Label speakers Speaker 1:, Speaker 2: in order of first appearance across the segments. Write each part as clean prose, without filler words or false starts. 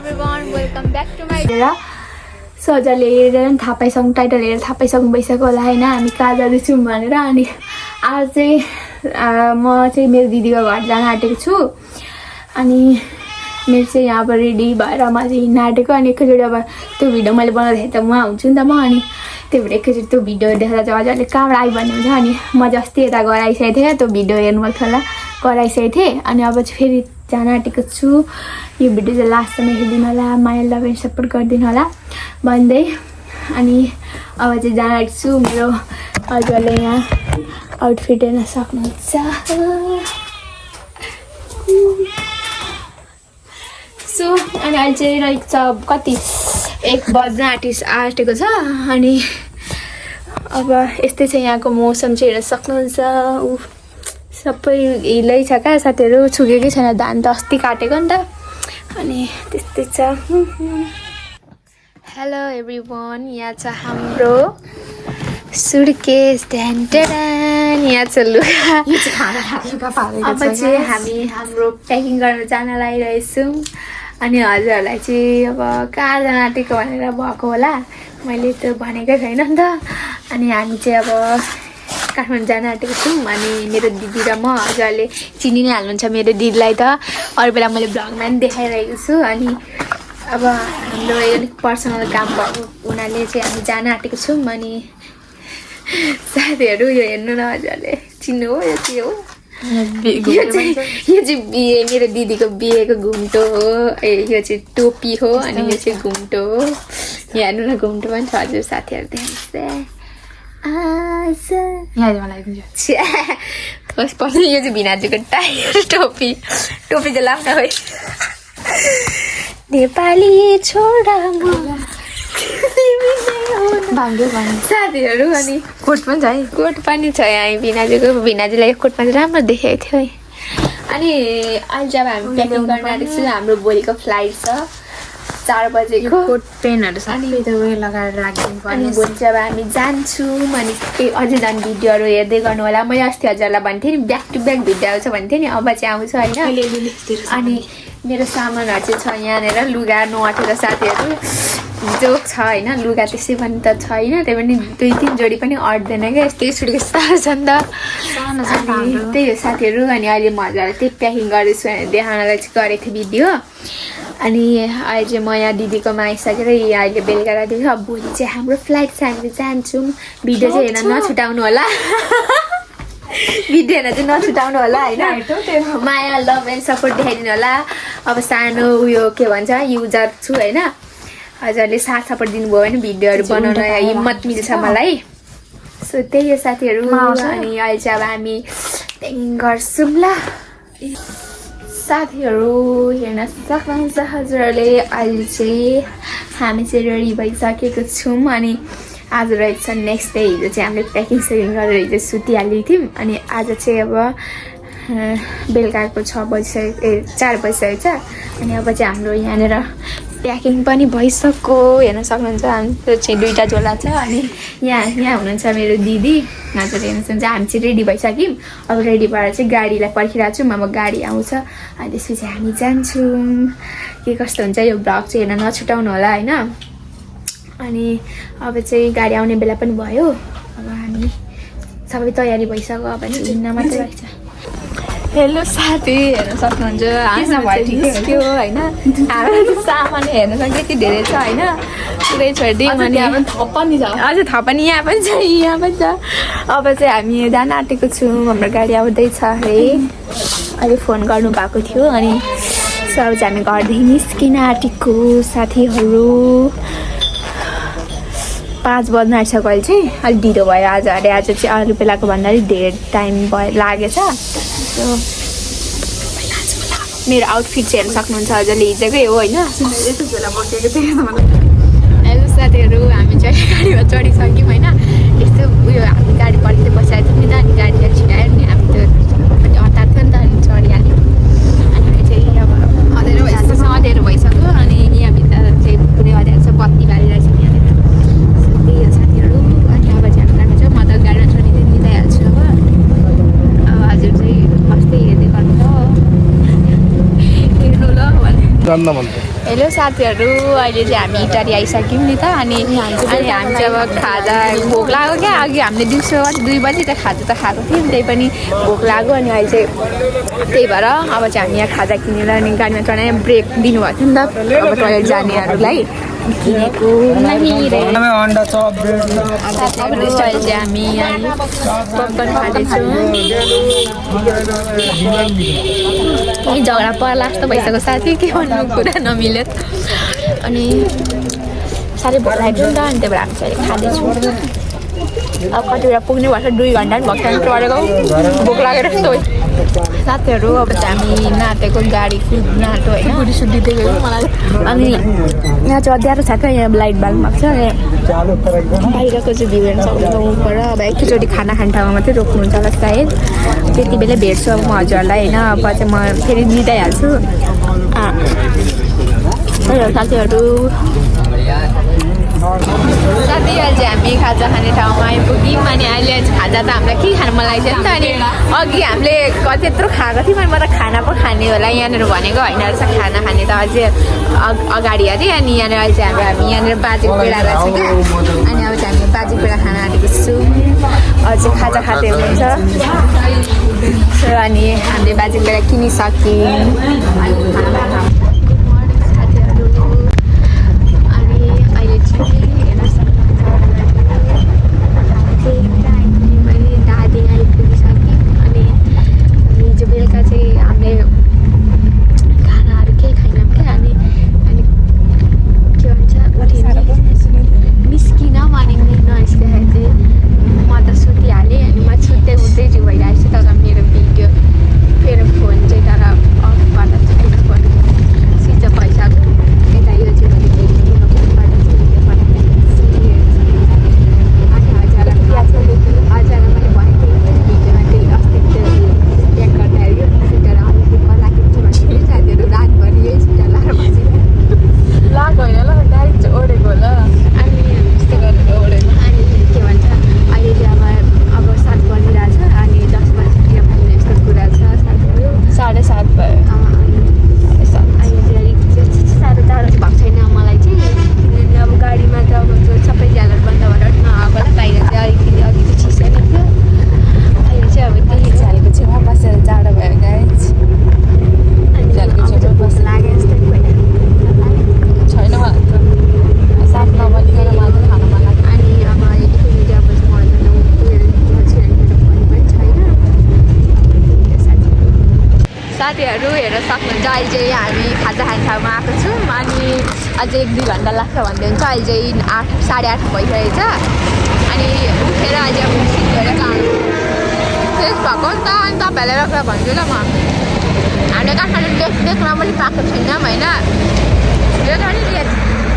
Speaker 1: everyone, welcome back to my channel. So हजुरले हेरेर थाहा पाइसक्नु टाइटल हेरेर थाहा पाइसक्नु भइसक्यो होला हैन हामी कहाँ जाँदैछौँ भनेर अनि आज चाहिँ म चाहिँ मेरो दिदीको घर जान आँटेको छु अनि मेरो चाहिँ यहाँबाट रेडी भएर म चाहिँ हिँड्न आँटेको अनि एकैचोटि अब त्यो भिडियो मैले बनाउँदाखेरि त उहाँ हुन्छु नि त म अनि त्यो भएर एकैचोटि त्यो भिडियो देख्दा चाहिँ हजुरले कहाँबाट आइ भन्ने हुन्छ अनि म जस्तै यता घर आइसकेको थिएँ त्यो भिडियो हेर्नुभएको होला घर आइसकेको थिएँ अनि अब चाहिँ फेरि जान आँटेको छु यो भिडियो चाहिँ लास्टसम्म हेरिदिनु होला माया लभ एन्ड सपोर्ट गरिदिनु होला भन्दै अनि अब चाहिँ जान आँटेको छु मेरो हजुरले यहाँ आउटफिट हेर्न सक्नुहुन्छ सो अनि अहिले चाहिँ रहेको छ कति 1 बज्न आँटेको छ अनि अब यस्तै छ यहाँको मौसम चाहिँ हेर्न सक्नुहुन्छ सबै हिलै छ क्या साथीहरू छुकेकै छैन धान त अस्ति काटेको नि त अनि त्यस्तै छ हेलो एभ्रिवान यहाँ छ हाम्रो सुर्केस ढ्यान यहाँ छ लुगा अब चाहिँ हामी हाम्रो प्याकिङ गर्न जान लागिरहेछौँ अनि हजुरहरूलाई चाहिँ अब कहाँ जान आँटेको भनेर भएको होला मैले त भनेकै छैन नि त अनि हामी चाहिँ अब काठमाडौँ जान आँटेको छौँ अनि मेरो दिदी र म हजुरले चिनि नै हाल्नुहुन्छ मेरो दिदीलाई त अरू बेला मैले भ्लगमा पनि देखाइरहेको छु अनि अब हाम्रो अलिक पर्सनल काम भएको हुनाले चाहिँ हामी जान आँटेको छौँ अनि साथीहरू यो हेर्नु न हजुरले चिन्नु हो यो के हो यो चाहिँ बिहे मेरो दिदीको बिहेको घुम्टो हो यो चाहिँ टोपी हो अनि यो चाहिँ घुम्टो हो यहाँ हेर्नु न घुम्टो पनि छ हजुर साथीहरू देखाउँछ यो चाहिँ भिनाजुको टायर टोपी चाहिँ लाउँदा है नेपाली छोरा साथीहरू अनि कोट पनि छ है कोट पनि छ यहाँ भिनाजुलाई कोटमा चाहिँ राम्रो देखेको थियो है अनि अहिले चाहिँ अब हामी प्याकिङ गर्न आँटेको छु हाम्रो भोलिको फ्लाइट छ 4 बजेको कोट पेनहरू सबै उयो लगाएर राखिदिनु पर्ने भोलि चाहिँ अब हामी जान्छौँ अनि अझै झन् भिडियोहरू हेर्दै गर्नु होला मैले अस्ति हजुरलाई भन्थेँ नि ब्याक टु ब्याक भिडियो आउँछ भन्थेँ नि अब चाहिँ आउँछ होइन अनि मेरो सामानहरू चाहिँ छ यहाँनिर लुगा नअटेर साथीहरू जोक छ होइन लुगा त्यसै पनि त छैन त्यही पनि 2-3 जोडी पनि अट्दैन क्या यस्तै सुटकेस साह्रो छ नि त त्यही हो साथीहरू अनि अहिले म हजुरलाई त्यही प्याकिङ गर्दैछु भनेर देखाउनलाई चाहिँ गरेको थिएँ भिडियो अनि अहिले चाहिँ म यहाँ दिदीकोमा आइसकेर अहिले बेलुका राखेको अब भोलि चाहिँ हाम्रो फ्लाइट छ हामीले जान्छौँ भिडियो चाहिँ हेर्न नछुटाउनु होला भिडियो हेर्न चाहिँ नछुटाउनु होला होइन माया लभ एन्ड सपोर्ट देखाइदिनु होला अब सानो उयो के भन्छ युजर छु होइन हजुरले साथ सपोर्ट दिनुभयो भने भिडियोहरू बनाउन हिम्मत मिल्छ मलाई सो त्यही हो साथीहरू अनि अहिले चाहिँ अब हामी प्याकिङ गर्छौँ ल साथीहरू हेर्न सक्नुहुन्छ हजुरहरूले अहिले चाहिँ हामी चाहिँ रेडी भइसकेको छौँ अनि आज रहेको छ नेक्स्ट डे हिजो चाहिँ हामीले प्याकिङ सेकिङ गरेर हिजो सुतिहालेको थियौँ अनि आज चाहिँ अब बेलुकाको 4 बजिसकेको छ अनि अब चाहिँ हाम्रो यहाँनिर प्याकिङ पनि भइसक्यो हेर्न सक्नुहुन्छ हाम्रो चाहिँ 2टा झोला छ अनि यहाँ हुनुहुन्छ मेरो दिदी हजुर हेर्न सक्नुहुन्छ हामी चाहिँ रेडी भइसक्यौँ अब रेडी भएर चाहिँ गाडीलाई पर्खिरहेको छौँ अब गाडी आउँछ अनि त्यसपछि हामी जान्छौँ के कस्तो हुन्छ यो भ्लग चाहिँ हेर्न नछुटाउनु होला होइन अनि अब चाहिँ गाडी आउने बेला पनि भयो अब हामी सबै तयारी भइसक्यो अब चाहिँ हिँड्न मात्रै रहेछ हेलो साथी हेर्न सक्नुहुन्छ निस्क्यो होइन हाम्रो सामान हेर्न सक्छ यति धेरै छ होइन पुरै छोडिदिउँ अनि अझै थप पनि यहाँ पनि छ अब चाहिँ हामी जान आँटेको छौँ हाम्रो गाडी आउँदैछ अरे अहिले फोन गर्नु भएको थियो अनि सब चाहिँ हामी घरदेखि निस्किन आँटेको साथीहरू 5 बज्न आँटिसक्यो अहिले चाहिँ अलिक ढिलो भयो आज चाहिँ अरू बेलाको भन्दा अलिक धेरै टाइम भयो लागेछ मेरो आउटफिट चाहिँ हेर्न सक्नुहुन्छ हजुरले हिजोकै हो होइन हेलो साथीहरू हामी चाहिँ गाडीमा चढिसक्यौँ होइन यस्तो उयो हामी गाडी पर्खिँदै बसिरहेको थियौँ नि त अनि गाडी छिटायो नि हामी त पनि हतार थियो नि त अनि चढिहाल्यो अनि चाहिँ अब अँध्यारो भइसक्यो अनि यहाँभित्र चाहिँ पुरै अँध्यारो छ बत्ती बालिरहेको छ यहाँनिर त्यही हो साथीहरू अनि अब चाहिँ हामी गाडीमा चाहिँ म त गाडीमा चढिँदै निदाइहाल्छु अब हजुर चाहिँ फर्स्टै हेर्दै गर्नु ल हेर्नु ल भने हेलो साथीहरू, अहिले चाहिँ हामी इटारी आइसक्यौँ नि त। अनि हामी चाहिँ अब खाजा भोक लाग्यो क्या। अघि हामीले दिउँसो 2 बजी त खाजा त खाएको थियौँ, त्यही पनि भोक लाग्यो। अनि अहिले चाहिँ त्यही भएर अब चाहिँ हामी यहाँ खाजा किनेर अनि गाडीमा चढाइ ब्रेक दिनुभएको थियो नि त अब टोयलेट जानेहरूलाई किनेको
Speaker 2: अन्डा चप ब्रेड
Speaker 1: अहिले चाहिँ हामी पपकर्न खाँदैछौँ। झगडा पर्ला जस्तो भइसक्यो साथी, के भन्नु कुरा नमिल्यो। अनि साह्रै भोक लाग्यो नि त, अनि त्यही भएर हामी चाहिँ खाँदैछौँ। अब कति बेला पुग्ने भएछ, 2 घन्टा पनि भएको छैन चढेको, भोक लागेर यस्तो साथीहरू। अब चाहिँ हामी नाटेको गाडी कुद्न आँटो होइन, बुढी सुधी देखेको मलाई। अनि यहाँ चाहिँ अँध्यारो छ क्या, यहाँ लाइट बाल्नु भएको छ। बाहिरको चाहिँ भ्यू हेर्न सक्नुहुन्छ ऊपर। अब एकैचोटि खाना खाने ठाउँमा मात्रै रोक्नुहुन्छ होला सायद, त्यति बेलै भेट्छु अब म हजुरहरूलाई होइन। अब चाहिँ म फेरि दिइहाल्छु साथीहरू। साथीहरू चाहिँ हामी खाजा खाने ठाउँमा आइपुग्यौँ। अनि अहिले खाजा त हामीलाई के खानु मन लागेको थियो नि त। अनि अघि हामीले त्यत्रो खाएको थियौँ, अनि म त खाना पो खाने होला यहाँनिर भनेको होइन रहेछ, खाना खाने त अझै अगाडि अरे। अनि यहाँनिर अहिले चाहिँ हामी यहाँनिर बाजेको पेडा रहेछ क्या। अनि अब चाहिँ हामी बाजेको पेडा खान आँटेको छौँ, अझै खाजा खाँदै हुनुहुन्छ। अनि हामीले बाजेको पेडा किनिसक्यौँ। साथीहरू हेर्न सक्नुहुन्छ, अहिले चाहिँ हामी खाजा खाने ठाउँमा आएको छौँ। अनि अझै 1-2 घन्टा लाग्छ भन्दै हुन्छ। अहिले चाहिँ 8 साढे 8 भइसकेको छ। अनि उठेर अहिले अब सिकेर जानु फ्रेस भएको नि त। अनि तपाईँहरूलाई एउटा भन्छु ल, म हामीले काठमाडौँ देख्न पनि पाएको छैनौँ होइन। यो त नि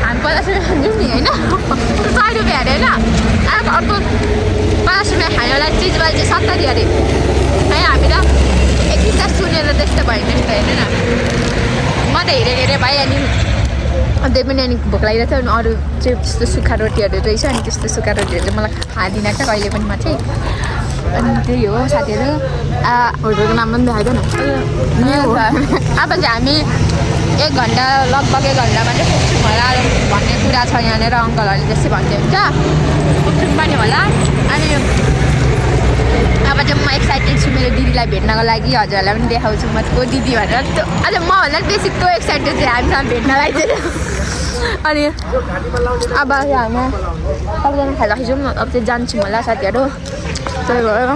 Speaker 1: हामी 50 रुपियाँ खान्छौँ नि होइन, 100 रुपियाँ अरे होइन। अर्को 50 रुपियाँ खानेवाला चिजबाट चाहिँ 70 अरे है। हामी त एकैचोटि सुनेर त्यस्तो भयो नि त, हेर्नु न। म त हेरेर भाइ। अनि त्यही पनि अनि भोक लागिरहेको थियो। अनि अरू चाहिँ त्यस्तो सुक्खा रोटीहरू रहेछ, अनि त्यस्तो सुक्खा रोटीहरू चाहिँ मलाई खाँदिनँ क्या कहिले पनि म चाहिँ। अनि त्यही हो साथीहरू। होटलको नाम पनि देखाइदिएन। अब चाहिँ हामी 1 घन्टा लगभग 1 घन्टामा चाहिँ पुग्छौँ होला भन्ने कुरा छ यहाँनिर। अङ्कलहरूले त्यस्तै भन्दै हुन्छ, पुग्छौँ पनि होला। अनि अब चाहिँ म एक्साइटेड छु मेरो दिदीलाई भेट्नको लागि। हजुरहरूलाई पनि देखाउँछु म को दिदी भनेर। त्यो अझ मभन्दा बेसी त्यो एक्साइटेड चाहिँ हामीसँग भेट्नलाई चाहिँ। अनि अब हामी सबैजना खाइराखेको छौँ। अब चाहिँ जान्छौँ होला साथीहरू, त्यही भएर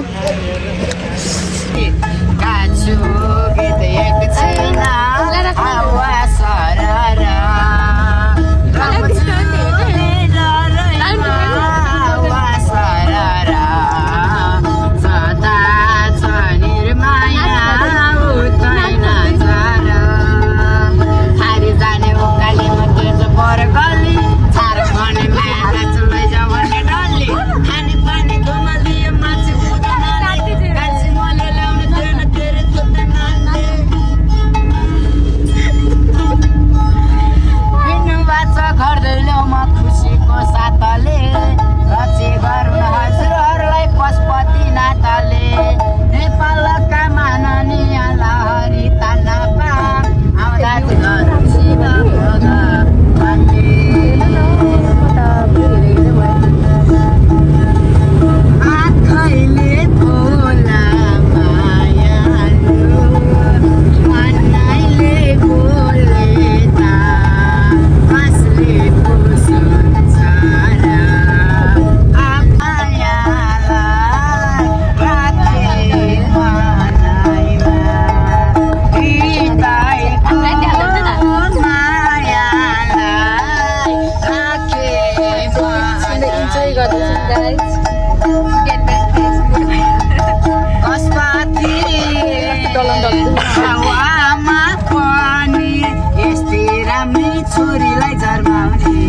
Speaker 2: छोरीलाई झर्माउने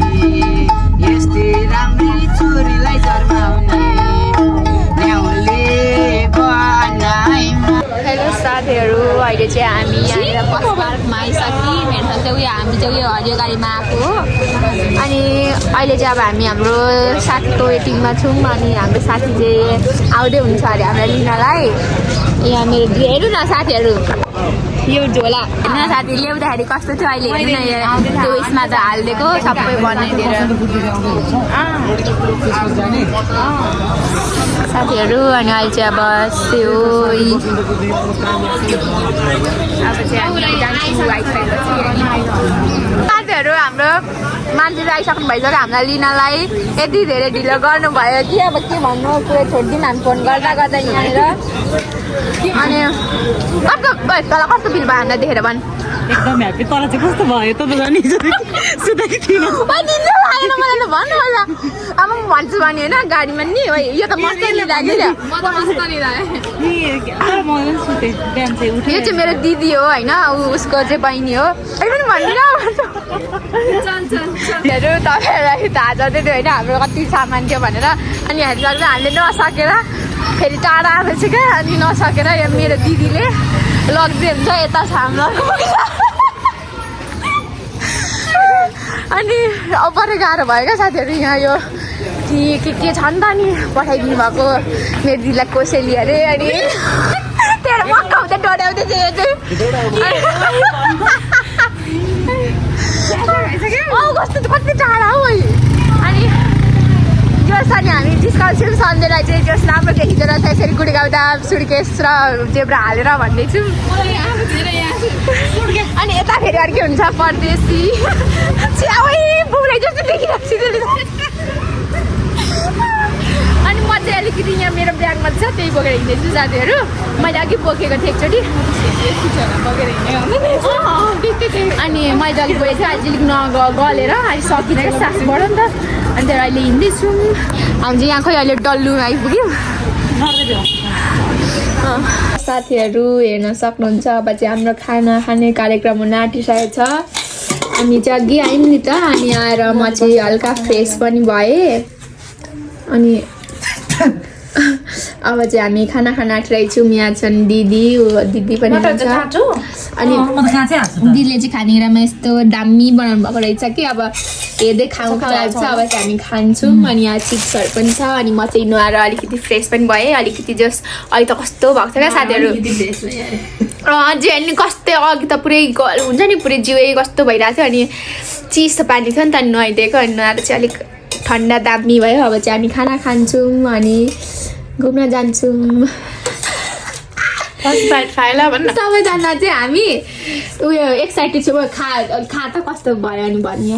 Speaker 2: यस्तै राम्री छोरीलाई झर्माउने ल्याउले बनाइमा।
Speaker 1: हेलो साथीहरू, अहिले चाहिँ हामी यहाँनिर बस पार्कमा आइसक्यौँ। मेरो चाहिँ उयो हामी चाहिँ उयो हरियो गाडीमा आएको हो। अनि अहिले चाहिँ अब हामी हाम्रो साथीको वेटिङमा छौँ। अनि हाम्रो साथी चाहिँ आउँदै हुन्छ अरे हामीलाई लिनलाई। यहाँ मेरो हेर्नु न साथीहरू, यो झोला हेर्नु न साथी, ल्याउँदाखेरि कस्तो थियो अहिले हेर्नु न। त्यो उयसमा त हालिदिएको सबै बनाइदिएर साथीहरू। अनि अहिले चाहिँ अब त्यो अब चाहिँ हामी जान्छौँ आइसकेपछि। साथीहरू, हाम्रो मान्छेहरू आइसक्नु भइसक्यो हामीलाई लिनलाई। यति धेरै ढिलो गर्नुभयो कि अब के भन्नु, पुरै छोडिदिउँ हामी फोन गर्दा गर्दा यहाँनिर। अनि कस्तो तल कस्तो फिल भयो हामीलाई देखेर भन्?
Speaker 3: एकदम ह्याप्पी। तल चाहिँ कस्तो भयो त झन् सुतेको थिएन
Speaker 1: लागेन मलाई त भन्नु होला। अब म भन्छु भने होइन गाडीमा नि यो त मस्तै लिइराख्यो।
Speaker 3: तर म सुतेँ बिहान चाहिँ उठेँ।
Speaker 1: यो चाहिँ मेरो दिदी हो होइन, उसको चाहिँ बहिनी हो। एकदम भन्दिनँ तपाईँहरूलाई थाहा छँदै थियो होइन हाम्रो कति सामान थियो भनेर। अनि हेरिसक्दा हामीले नसकेर फेरि टाढा आएको छ क्या। अनि नसकेर यो मेरो दिदीले लग्दै हुन्छ यता छ हाम्रो। अनि अब बढी गाह्रो भयो क्या साथीहरू। यहाँ यो के छ नि त नि पठाइदिनु भएको मेरो दिदीलाई कोसेली अरे। अनि तेरो मक्का हुँदै डढाउँदै थियो कस्तो कति टाढा हौ। अनि जोस् अनि हामी जिस्काउँछौँ सम्झेलाई चाहिँ जोस् राम्रो देखिँदो रहेछ यसरी गुडगाउँदा सुर्केस र जेब्रा हालेर भन्दैछौँ। अनि यता फेरि अर्कै हुन्छ परदेशी च्याउै बुढाइ जस्तो देखिरहेको छु। अनि म चाहिँ अलिकति यहाँ मेरो ब्यागमा छ त्यही बोकेर हिँड्दैछु साथीहरू। मैले अघि बोकेको थिएँ एकचोटि। अनि मैले अघि बोकेको थिएँ अलिक गलेर अहिले सकिँदा क्या सास बढ्यो नि त। अनि त्यहाँ अहिले हिँड्दैछौँ हामी चाहिँ यहाँ खोइ अहिले डल्लुमा आइपुग्यौँ। साथीहरू हेर्न सक्नुहुन्छ अब चाहिँ हाम्रो खाना खाने कार्यक्रम हुन आँटिसकेको छ। हामी चाहिँ अघि आयौँ नि त। अनि आएर म चाहिँ हल्का फ्रेस पनि भएँ। अनि अब चाहिँ हामी खाना खान आँटिरहेछौँ। यहाँ छन् दिदी दिदी पनि हुन्छ। अनि दिदीले चाहिँ खानेकुरामा यस्तो दामी बनाउनु भएको रहेछ कि अब हेर्दै खाउँ लाग्छ। अब चाहिँ हामी खान्छौँ। अनि यहाँ चिप्सहरू पनि छ। अनि म चाहिँ नुहाएर अलिकति फ्रेस पनि भएँ। अलिकति जस अहिले त कस्तो भएको छ क्या साथीहरू। अझै अनि कस्तो अघि त पुरै हुन्छ नि पुरै जिउै कस्तो भइरहेको थियो। अनि चिसो पानी थियो नि त नुहाइदिएको। अनि नुहाएर चाहिँ अलिक ठन्डा दामी भयो। अब चाहिँ हामी खाना खान्छौँ अनि घुम्न जान्छौँ। सबैजना चाहिँ हामी उयो एक्साइटेड छौँ। खा त कस्तो भयो अनि भन्ने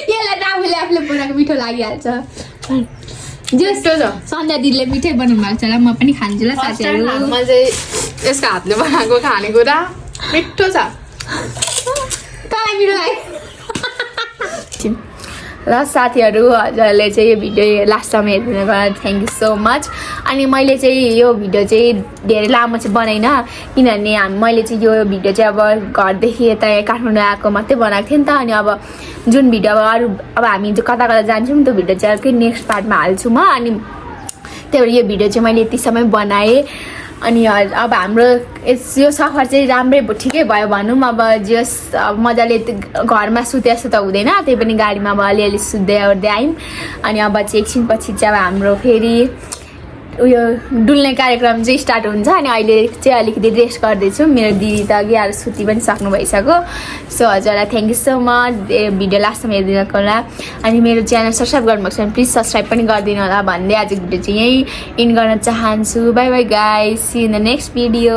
Speaker 1: यसलाई त आफूले बनाएको मिठो लागिहाल्छ। जस्तो सन्ध्या दिदीले मिठै बनाउनु भएको छ र म पनि खान्छु ल साथीहरू।
Speaker 4: म चाहिँ यसको हातले बनाएको खानेकुरा मिठो छ।
Speaker 1: तँलाई मिठो लाग्यो र साथीहरू हजुरहरूले चाहिँ यो भिडियो लास्टसम्म हेरिदिनुको लागि थ्याङ्क यू सो मच। अनि मैले चाहिँ यो भिडियो चाहिँ धेरै लामो चाहिँ बनाइनँ किनभने मैले चाहिँ यो भिडियो चाहिँ अब घरदेखि यता काठमाडौँ आएको मात्रै बनाएको थिएँ नि त। अनि अब जुन भिडियो अब अरू अब हामी कता कता जान्छौँ त्यो भिडियो चाहिँ अर्कै नेक्स्ट पार्टमा हाल्छु म। अनि त्यही भएर यो भिडियो चाहिँ मैले यति समय बनाएँ। अनि अब हाम्रो यो सफर चाहिँ राम्रै ठिकै भयो भनौँ। अब जस मजाले घरमा सुते जस्तो त हुँदैन, त्यही पनि गाडीमा अब अलिअलि सुत्दै ओर्दै आयौँ। अनि अब चाहिँ एकछिनपछि चाहिँ अब हाम्रो फेरि उयो डुल्ने कार्यक्रम चाहिँ स्टार्ट हुन्छ। अनि अहिले चाहिँ अलिकति रेस्ट गर्दैछु। मेरो दिदी त अघि आएर सुति पनि सक्नु भइसक्यो। सो हजुरलाई thank you so much video लास्टसम्म हेरिदिनुको लागि। अनि मेरो च्यानल सब्सक्राइब गर्नुभएको छ भने प्लिज सब्सक्राइब पनि गरिदिनु होला भन्दै आजको भिडियो चाहिँ यहीँ इन्ड गर्न चाहन्छु। Bye bye guys, see in the next video.